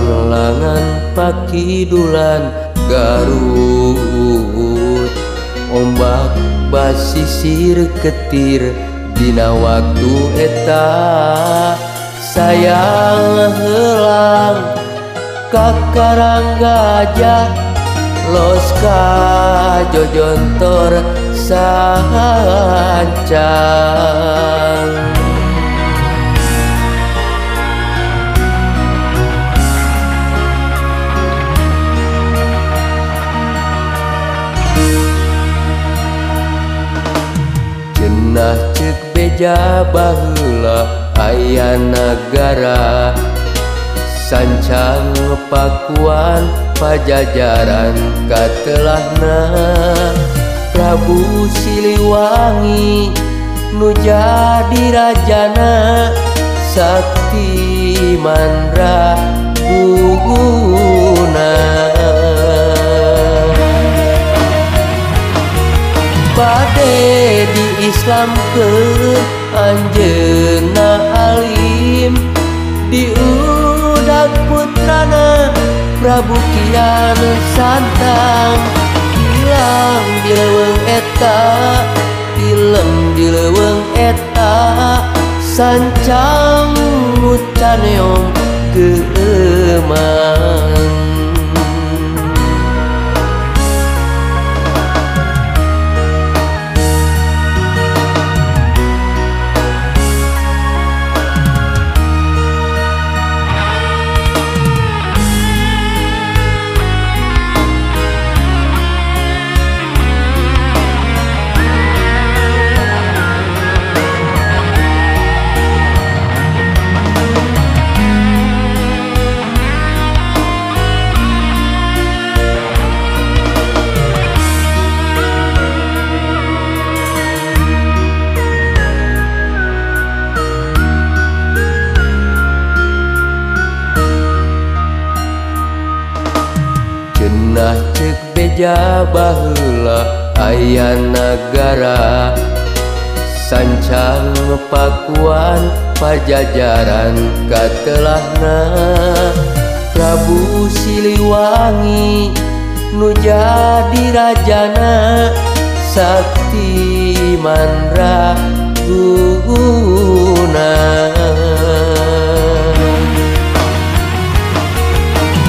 Panlangan pakidulan Garut ombak basisir ketir dina waktu eta sayang helang ka Karang Gajah los ka Jojontor sancang. Cenah ceuk beja baheula aya nagara sancang Pakuan Pajajaran katelahna Prabu Siliwangi nu jadi rajana sakti mandra guna. Bade di Islamkeun anjeunna alim diudag putrana Prabu Kian Santang hilang di leuweung eta tilem di leuweung eta sancang nu caneong geumang. Cenah ceuk beja baheula aya nagara sancang Pakuan Pajajaran katelahna Prabu Siliwangi nu jadi rajana sakti mandra guna.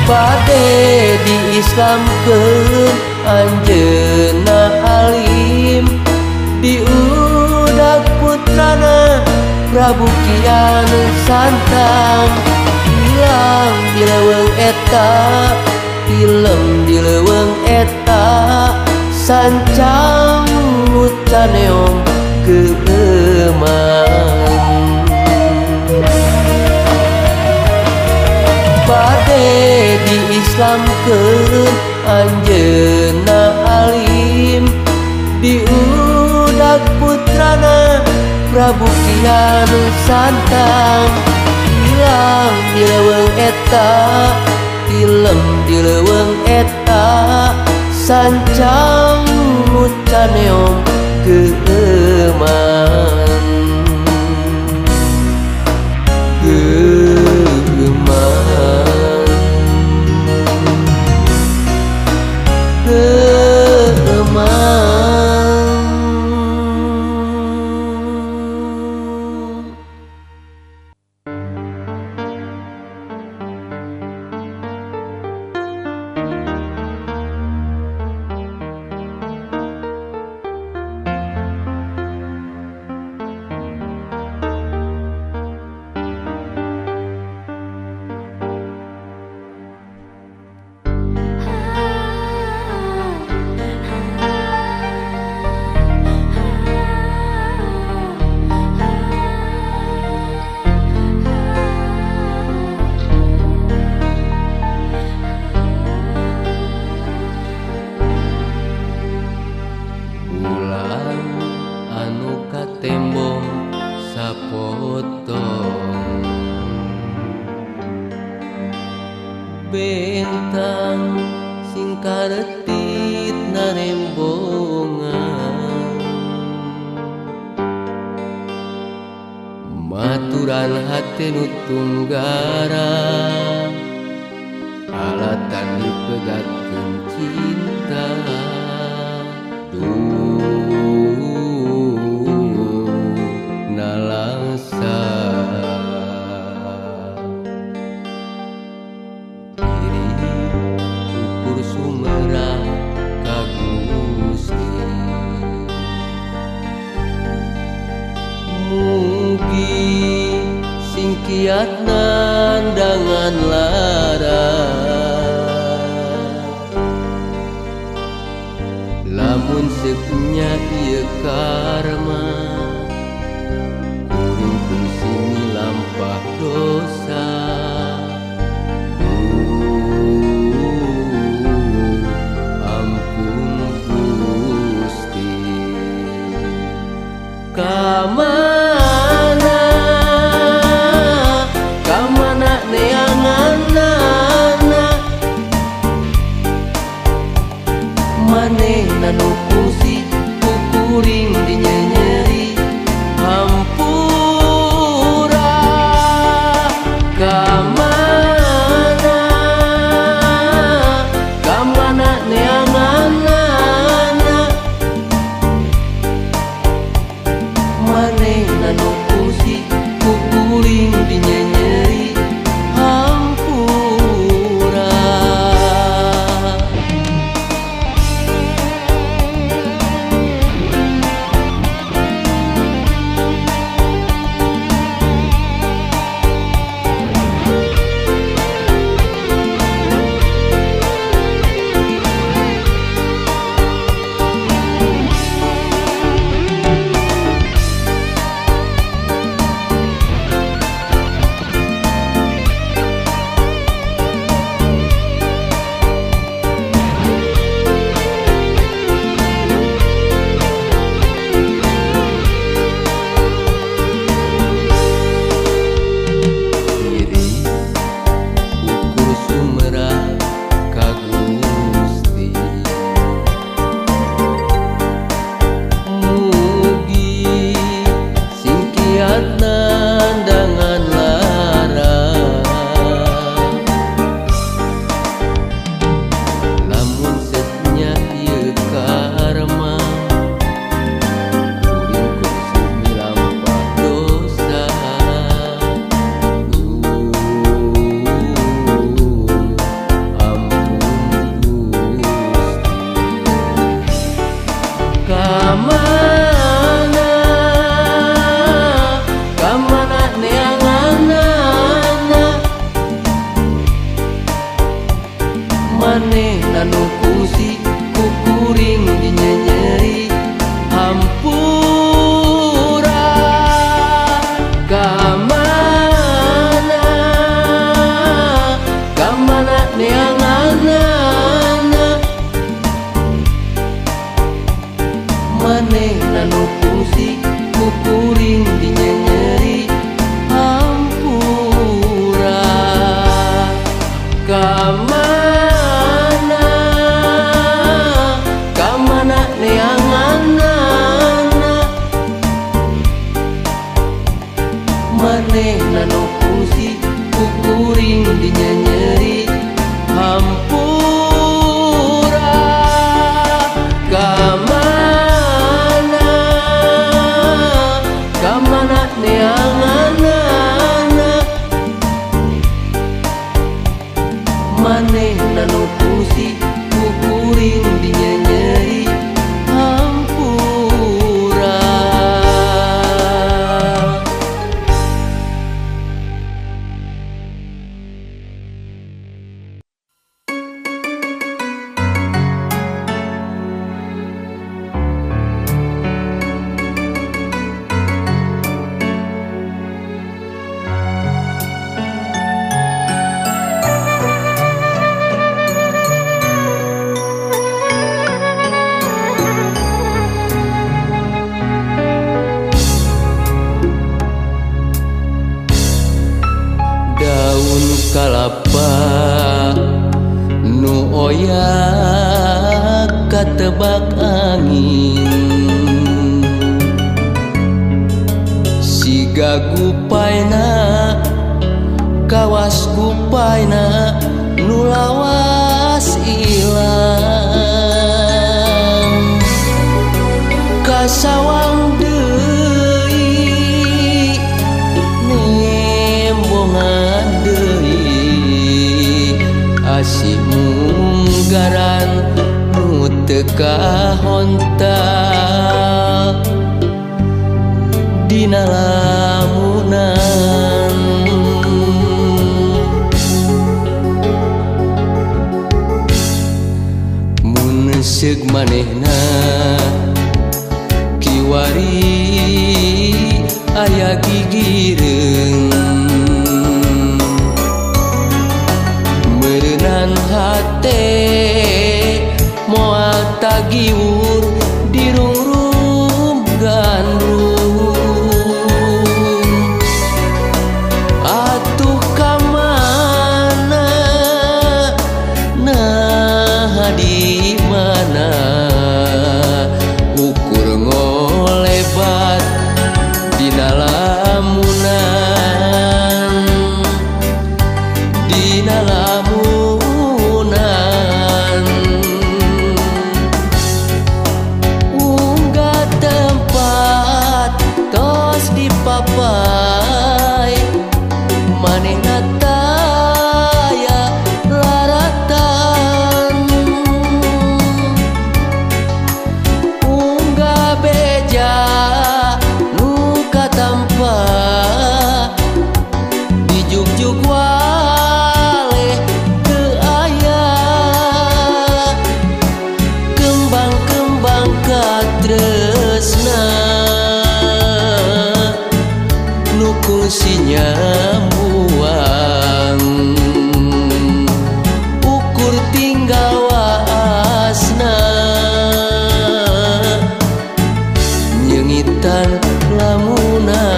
Bade di Islamkeun anjeunna alim diudag putrana Prabu Kian Santang hilang di leuweung eta tilem di leuweung eta sancang nu caneong geumang. Bade di Islamkeun anjeunna alim diudag putrana Prabu Kian Santang hilang di leuweung eta tilem di leuweung eta sancang nu caneong geumang. Bentang sing karetit narembongan maturan hate nu tunggara Alatan dipegatkeun cinta. Duh nalangsa diri ukur sumerah ka Gusti. Mugi singkiat nandangan lara, lamun sepunya ieu karma, kuring kungsi milampah dosa. Duh ampun Gusti. Kamana kamana neanganana, manehna nu kungsi ku kuring dinyenyeri hampura. Kamana kamana neanganana, manehna nu kungsi ku kuring dinyenyeri hampura. Manehna nu kungsi ku kuring dinyenyeri hampura. Kamana kamana neanganana, manehna nu kungsi ku kuring dinyenyeri hampura. Kamana kamana neanganana, manehna nu kungsi ku kuring dinyenyeri hampura. Kamana kamana neanganana, manehna nu kungsi ku kuring dinyenyeri hampura. Daun kalapa nu oyak katebak angin, siga gupaina kawas gupaina nu lawan. Asih munggaran nu teu kahontal dina lamunan. Mun seug manehna kiwari aya gigireung, meureunan hate moal tagiwur dirungrum gandrung. Atuh ka mana, nah di mana ukur ngolebat dina lamunan, dina lamunan. Unggah tempat tos dipapai manehna taya laratan. Unggah beja nu katampa dijugjug waleh teu aya. Kembang-kembang katresna nu kungsi nyambuang, ukur tinggal waasna nyengitan lamunan.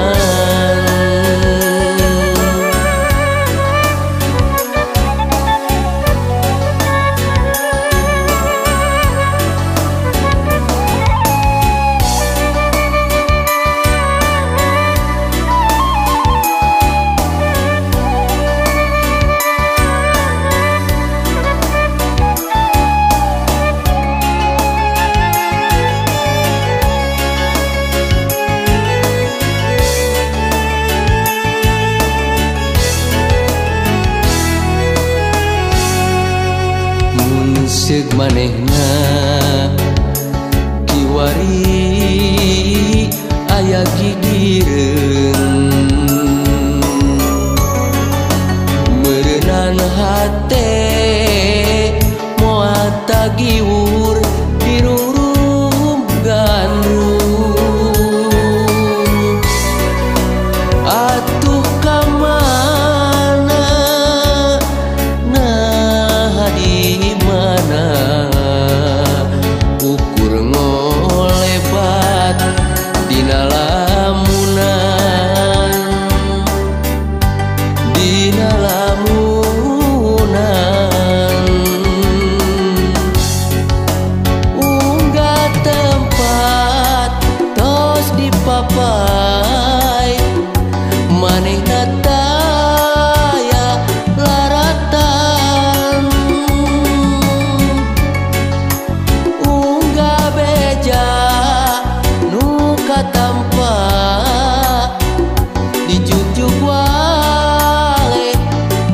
Mun seug manehna kiwari aya gigireung, meureunan hate moal tagiwur dirungrum gandrung. Atuh ka mana, nah di mana ukur ngolebat dina lamunan, dina lamunan. Unggah tempat tos dipapai manehna taya laratan. Unggah beja nu katampa dijugjug waleh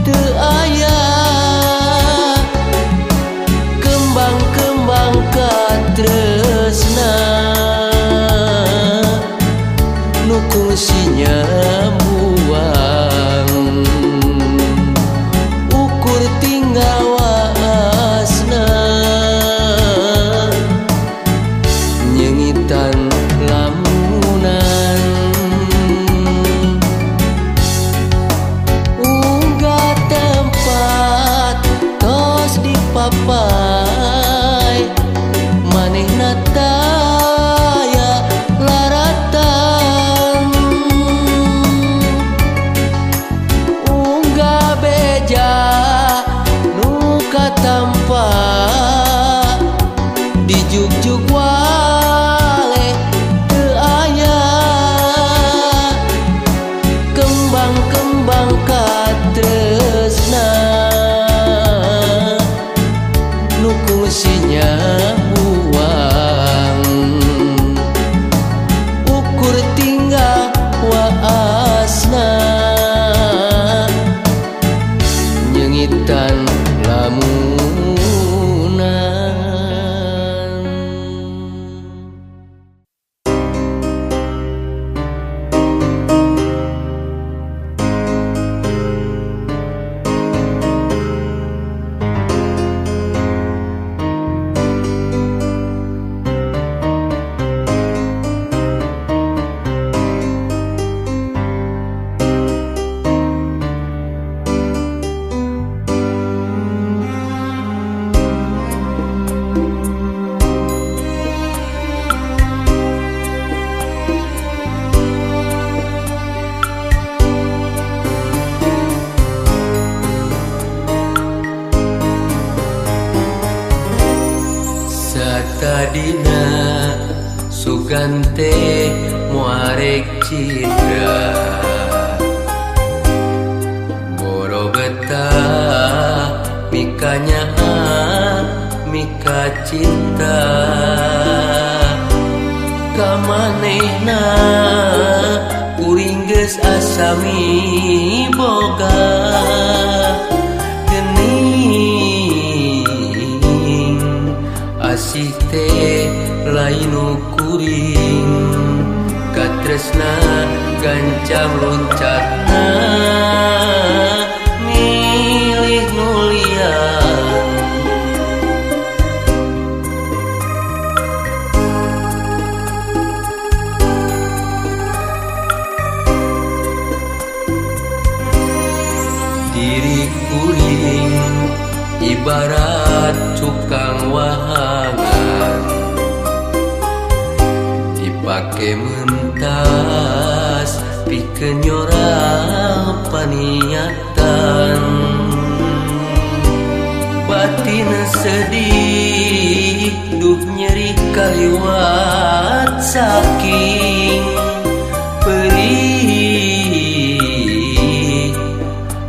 teu aya. Kembang-kembang katresna nu kungsi nyambuang, ukur tinggal waasna nyengitan lamunan. Unggah tempat tos dipapai manehna taya laratan. Unggah beja nu katampa dijugjug waleh teu aya. Kembang-kembang katresna nu kungsi nyambuang, ukur tinggal waasna nyengitan. ngalamunan. Satadina sugan teh muarek cidra boro betah mikanya mika cinta kamanehna kuring geus asa miboga asih teh lain kuring katresna gancang loncatna milih nu lian. Diri kuring ibarat cukang wahangan dipake mentas pikeun nyorang paniatan batin sedih duh nyeri kaliwat saking perih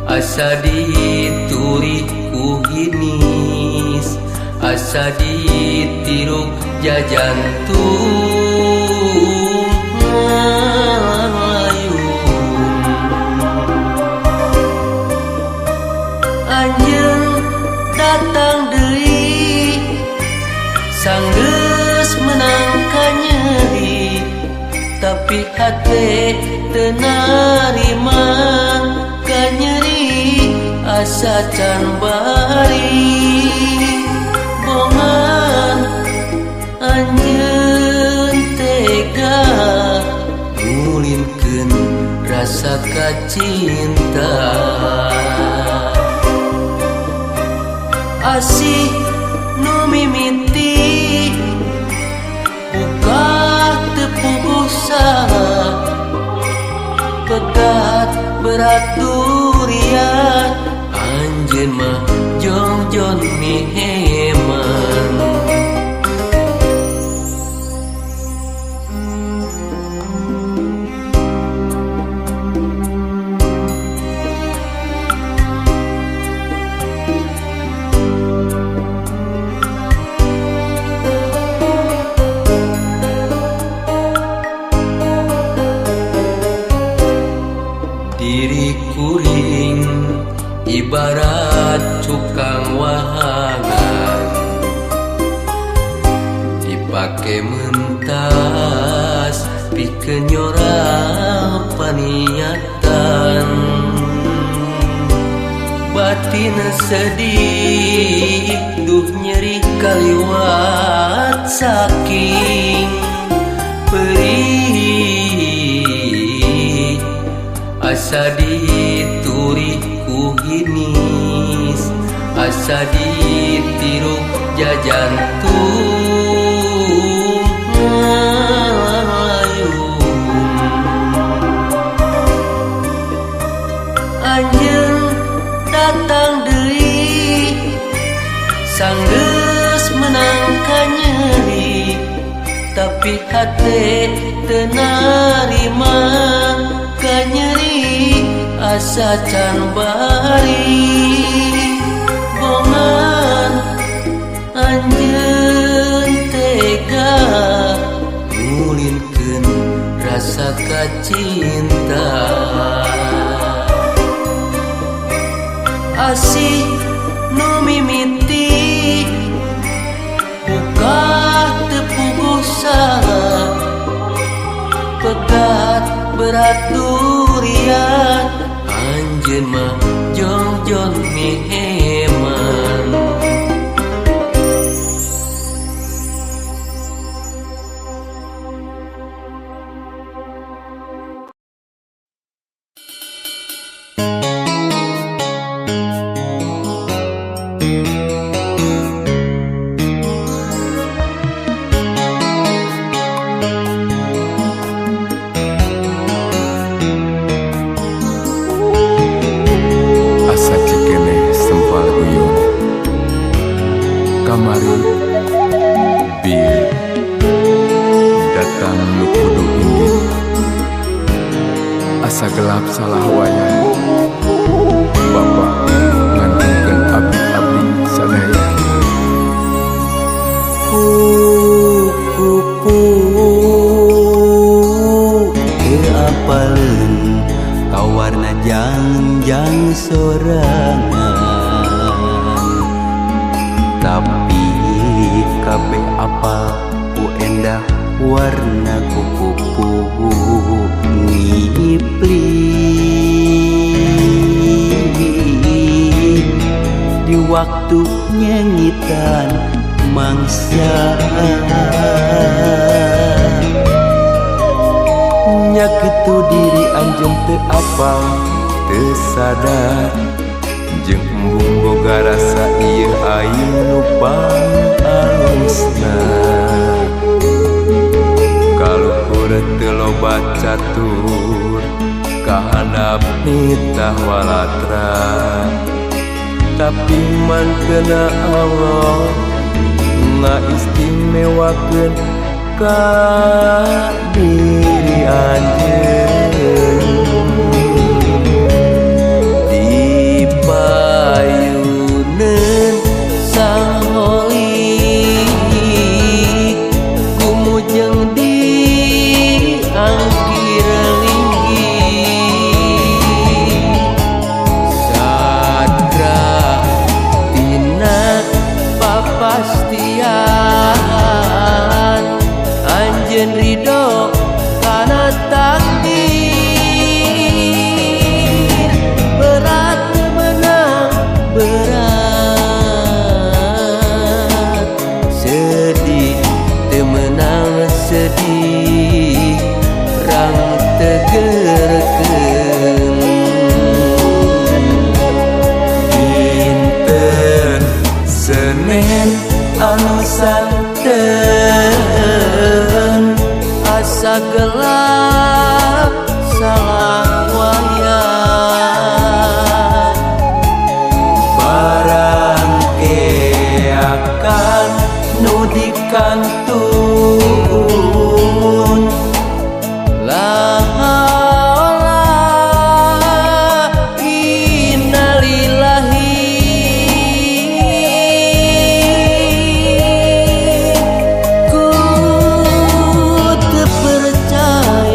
asa dituri ku hinis asa ditiruk jajantung ngalayun. Anjeun datang deui sanggeus menang kanyeri tapi hate teu narima kanyeri asa can bari bongan anjeun tega ngulinkeun rasa kacinta asih nu mimiti buka teu puguh saha pegat berat durian anjeun mah jongjon miheman. Diri kuring ibarat cukang wahangan dipake mentas pikeun nyorang paniatan batin sedih duh nyeri kaliwat saking perih asa dituri ku hinis asa ditiruk jajantung ngalayun. Anjeun datang deui sanggeus menang kanyeri tapi hate teu narima kanyeri asa can bari bongan anjeun tega ngulinkeun rasa kacinta asih nu mimiti. Berat durian anjeun mah jongjon miheman. Kamari bieu datang nu kudu indit asa gelap salah wayah Bapak ngantunkeun abdi-abdi sadaya. Kupu teu apaleun ka warna jangjang sorangan, tapi kabeh apal ku endah warna kupu-kupu ngipli di waktu nyengitan mangsa. Nya kitu diri anjeun teu apal teu sadar jeung embung boga rasa ieu aing nu pangalusna. Kaluhur teu loba catur kahandap nitah walatra, tapi man kena Allah ngaistimewakeun ka diri anjeun. Di payuneun sang holik kumujeng di angkir linggih sadra tina papastian anjeun ridho kana takdir. Berat menang berat, sedih teu meunang sedih rang tegerkeun. Dinten Senen anu santen asa gelap salah wayah barang keakan nu dikantun la haula innalillahi ku teu percaya.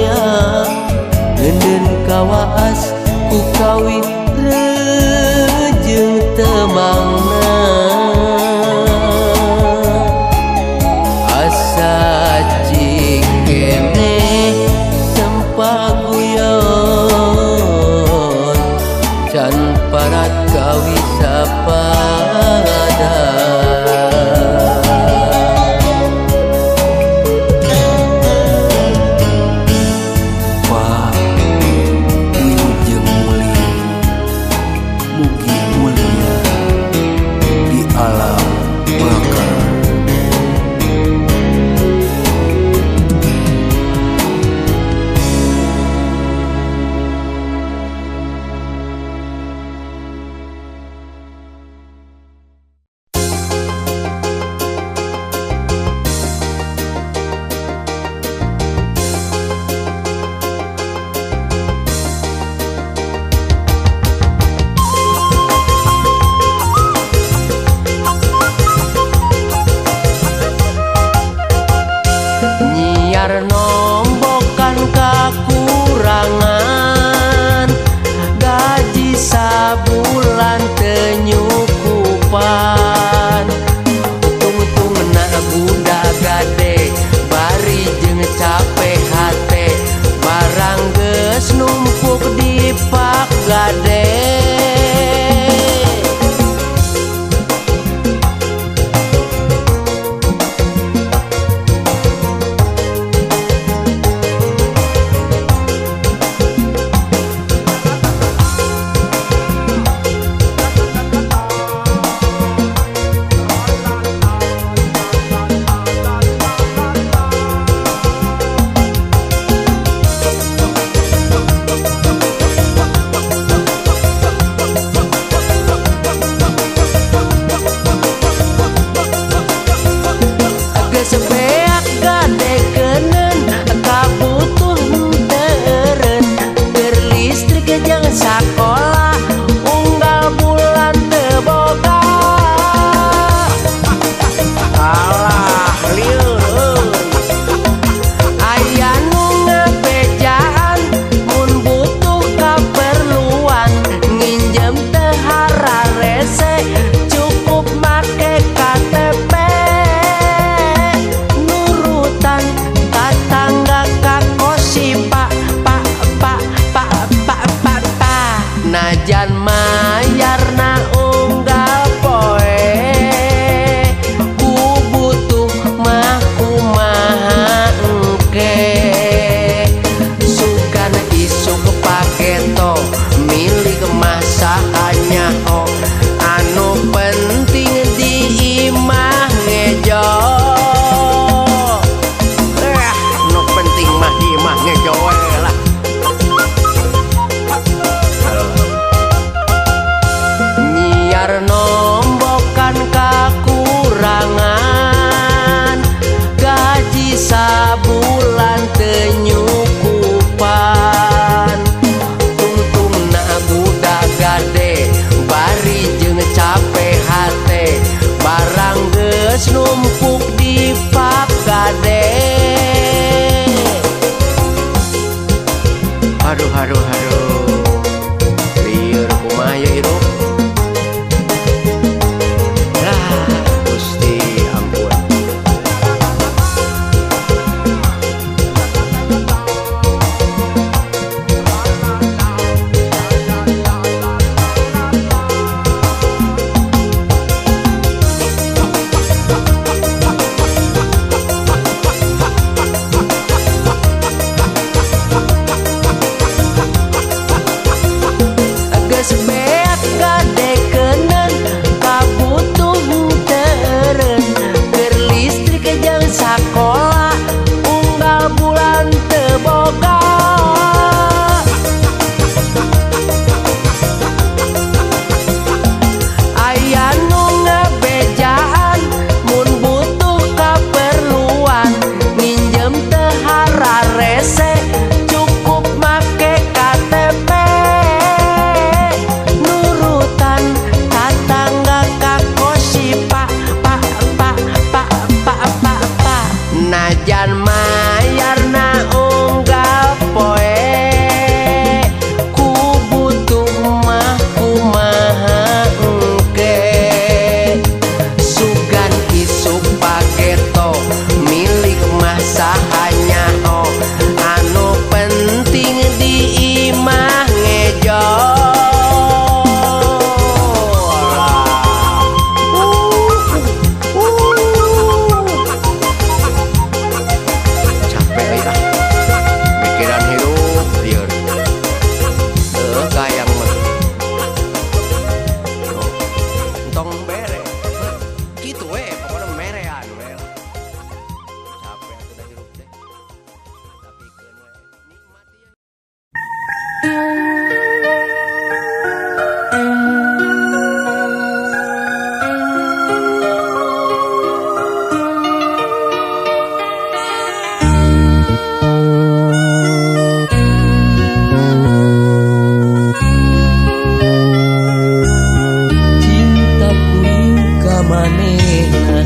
Manehna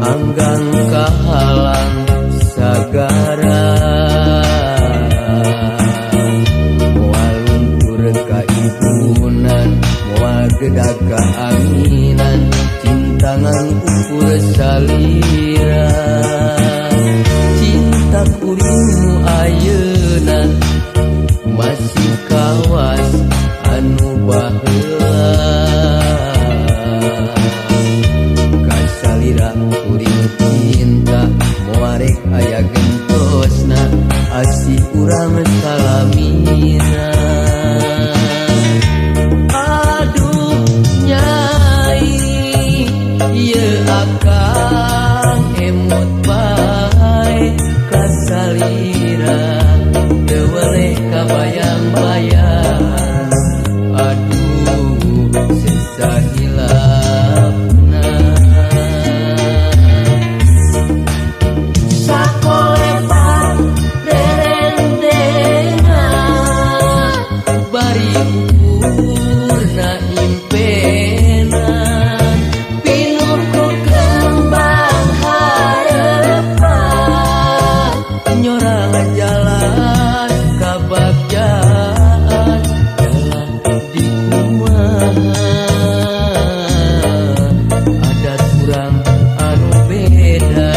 anggang kahalang sagara moal luntur ka impunan moal gedag ka anginan cinta ngan ukur salira cinta kuring nu ayeuna masih kawas anu baheula kasalira kuring cinta moarek aya gentosna asih urang salamina. Aduh nyai ieu akang emut bae kasalira teu weleh kabayang-bayang aduh sesa hilapna sakolepat rerendena bari ukurna impena pinuh ku kembang harepan nyorang jalan kabagjaan jalan di kumaha adat urang anu beda.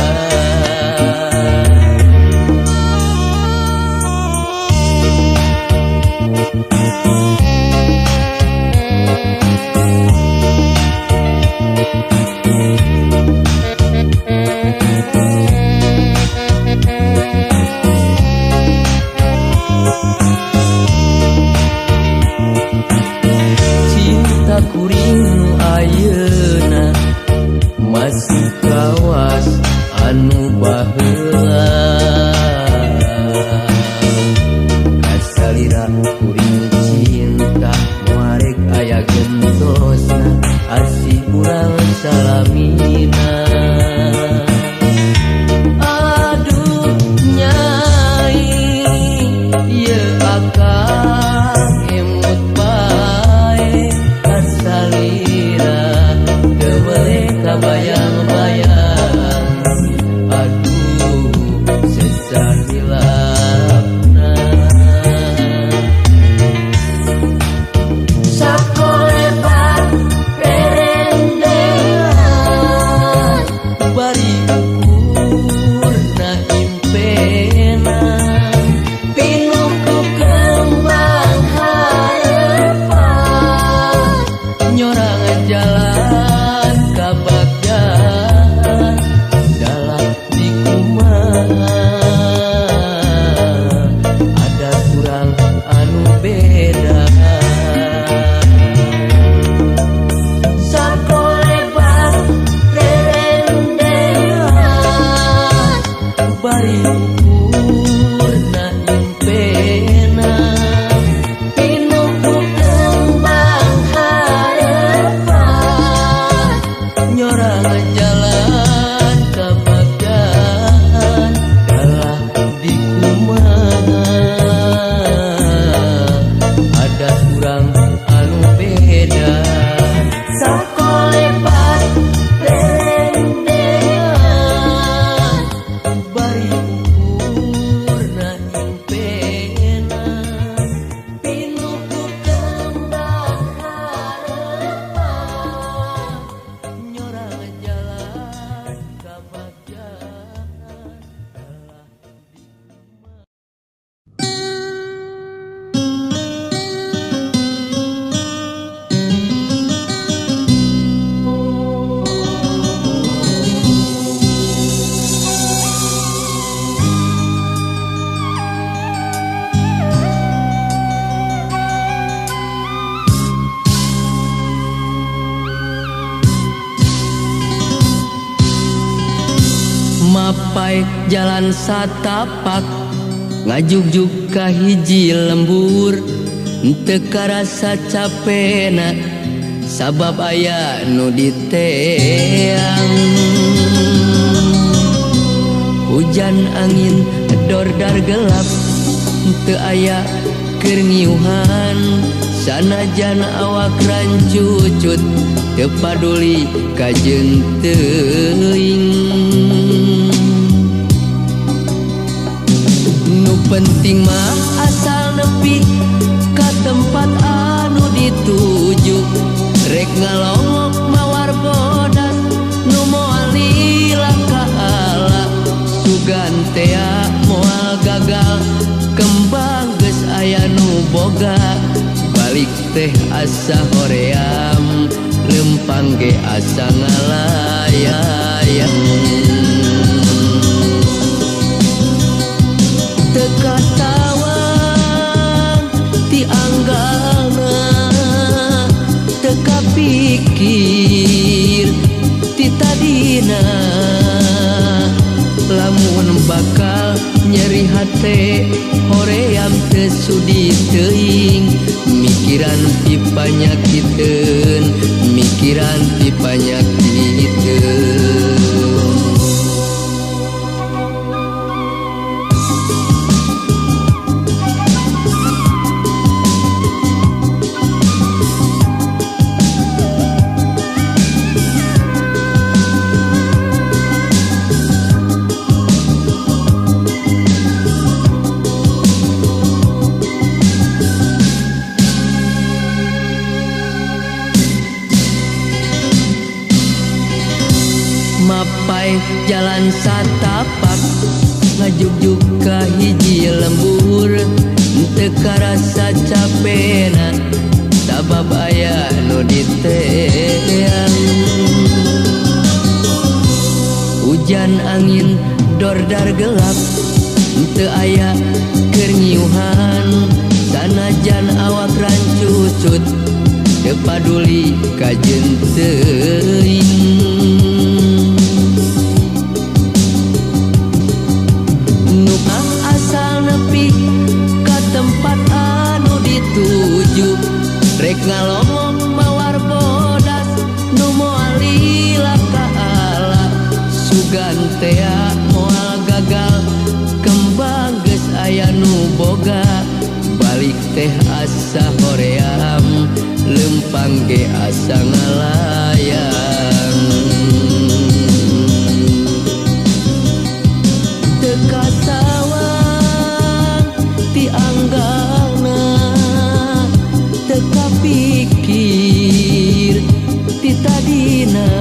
Cinta kuring nu ayeuna masih kawas anu baheula kasalira kuring cinta moarek aya gentosna asih urang salamina. Aduh nyai ieu akang emut bae kasalira teu weleh kabayang-bayang aduh sesa hilapna sakolepat rerendengan bari ukurna impena pinuh ku kembang harepan nyorang jalan kabagjaan dalam di kumaha ada kurang anu beda sakolepat rerendengan bari ukurna impena pinuh ku kembang harepan nyorang jalan kabagjaan dalah di kumaha ada kurang anu beda sakolepat rerendengan bari ukurna impena pinuh ku kembang harepan nyorang jalan kabagjaan dalah di kumaha. Mapai jalan satapak ngajugjug ka hiji lembur teu karasa capena sabab aya nu diteang hujan angin dordar gelap teu aya keur ngiuhan Sanajan awak rancucut teu paduli kajeun teuing. Nu penting mah asal nepi ka tempat anu dituju. Rek ngalongok mawar bodas nu moal lila ka ala. Sugan tea moal gagal kembang geus aya nu boga. Balik teh asa hoream lempang ge asa ngalayang. Teu kasawang ti anggalna, teu kapikir ti tadina. Lamun bakal nyeri hate hoream teu sudi teuing. Mikiran ti panyakiteun, mikiran ti panyakiteun. Mapai jalan satapak ngajugjug ka hiji lembur. Teu karasa capena sabab aya nu diteang. Hujan angin dordar gelap teu aya keur ngiuhan. Sanajan awak rancucut teu paduli kajeun teuing. Nu asal nepi ka tempat anu dituju. Rek ngalongok mawar bodas nu moal lila ka ala. Sugan tea moal gagal kembang geus aya nu boga. Balik teh asa hoream lempang ge asa ngalayang. Teu kasawang ti anggalna, teu kapikir ti tadina.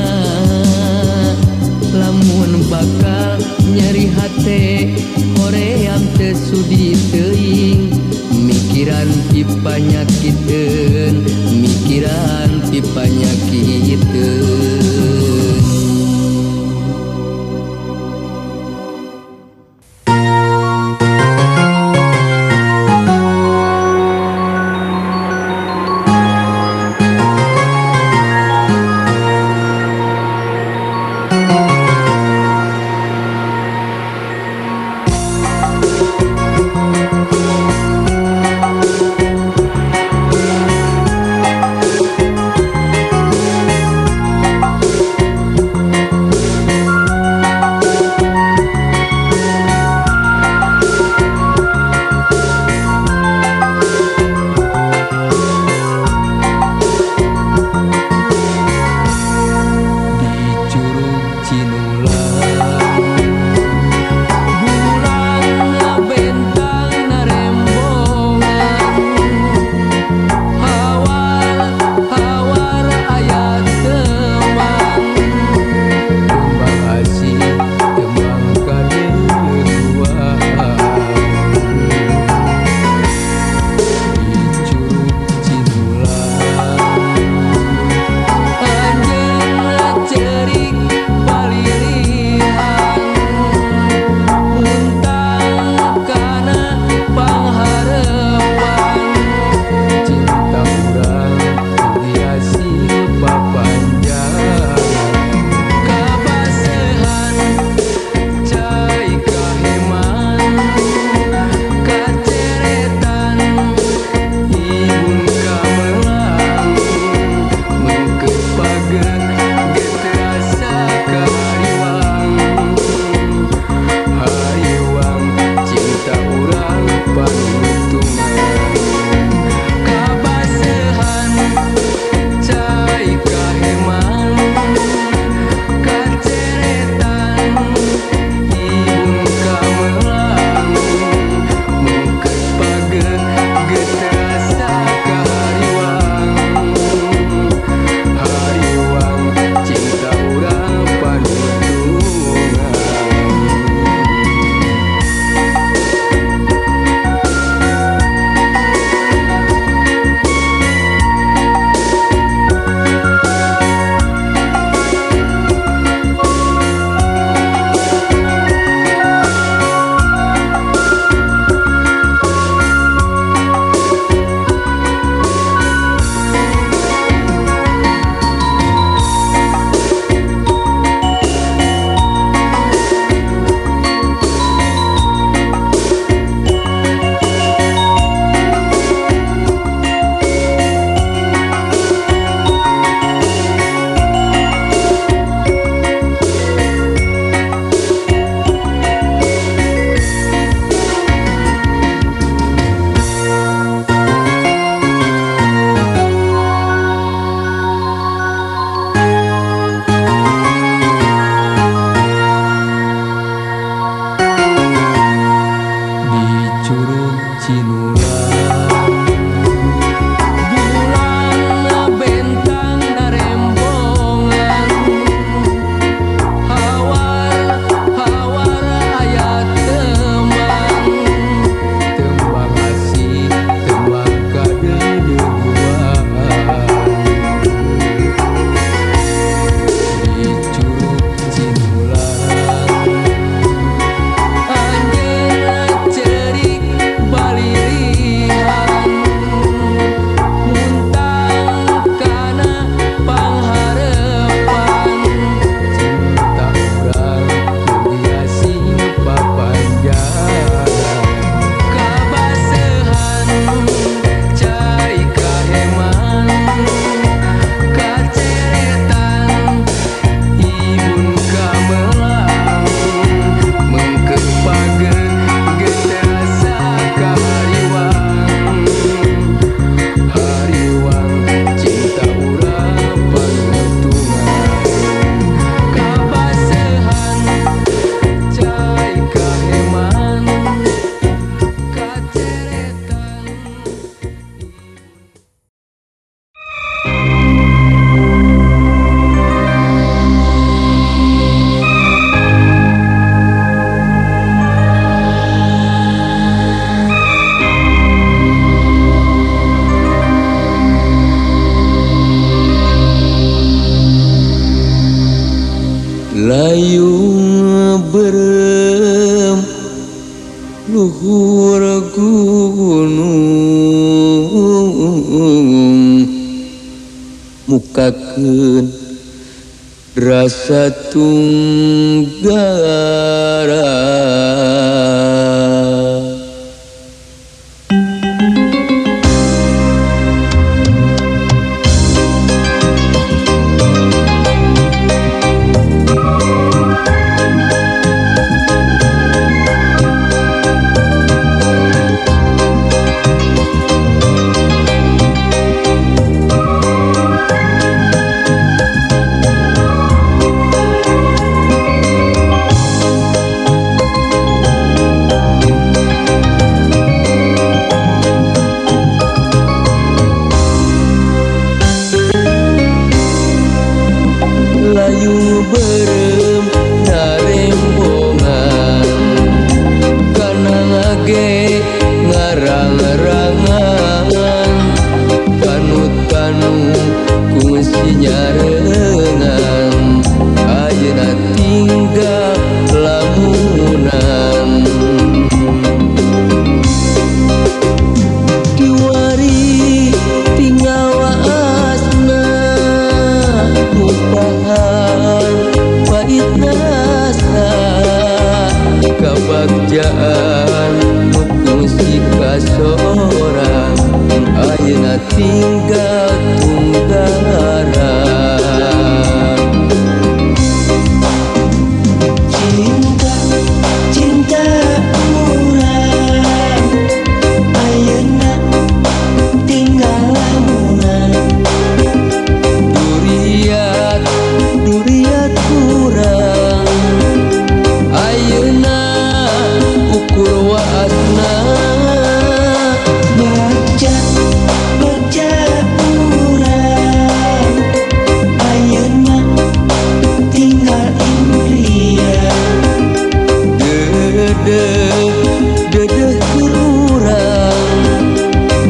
Lamun bakal nyeri hate hoream teu sudi teuing. Mikiran ti panyakiteun, mikiran ti panyakiteun. Layung berem luhur gunung mukakeun rasa tunggara. Layung berem narembongan kana ngage ngarang-rangan tanu-tanu kungsi nyarengan ayeuna tinggal lamunan. Kiwari tinggal waasna ngupahan pahit rasa kabagjaan nu kungsi kasorang ayeuna tinggal tunggara. Cinta, cinta urang ayeuna tinggal lamunan. Duriat, duriat kurang ayeuna ukur waasna. Bagja, bagja urang ayeuna tinggal impian. Dedeh, dedeh keur urang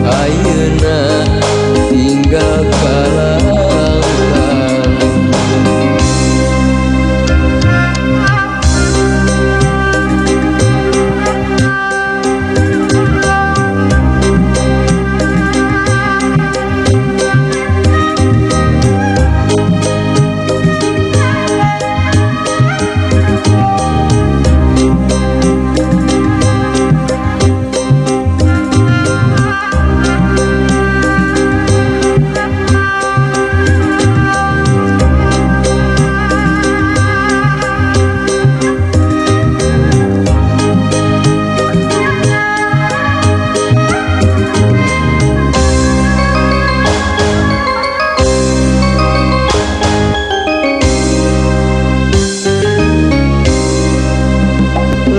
ayeuna tinggal kalangkang.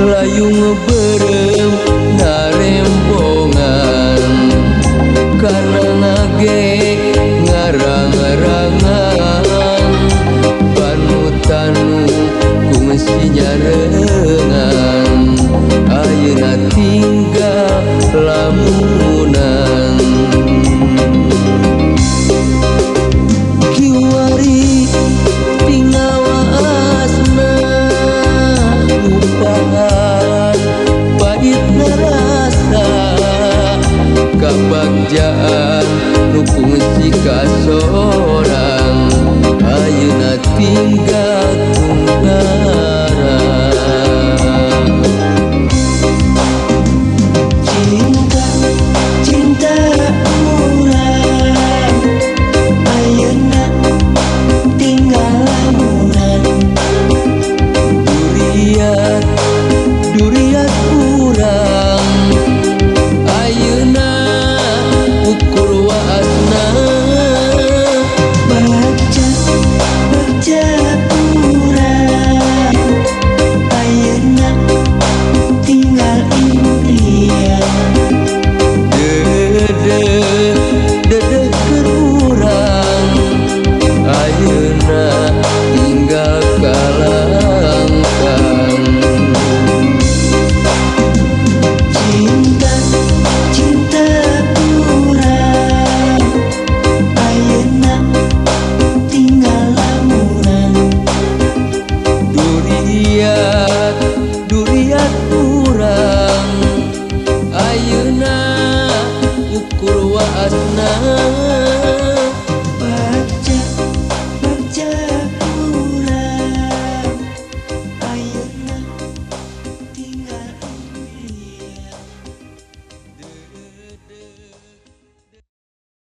Layung berem narembongan kana ngage ngarang-rangan panu-tanu kungsi nyarengan ayeuna tinggal lamunan. Kiwari tinggal waasna ngupahan pahit rasa kabagjaan nu kungsi kasorang ayeuna tinggal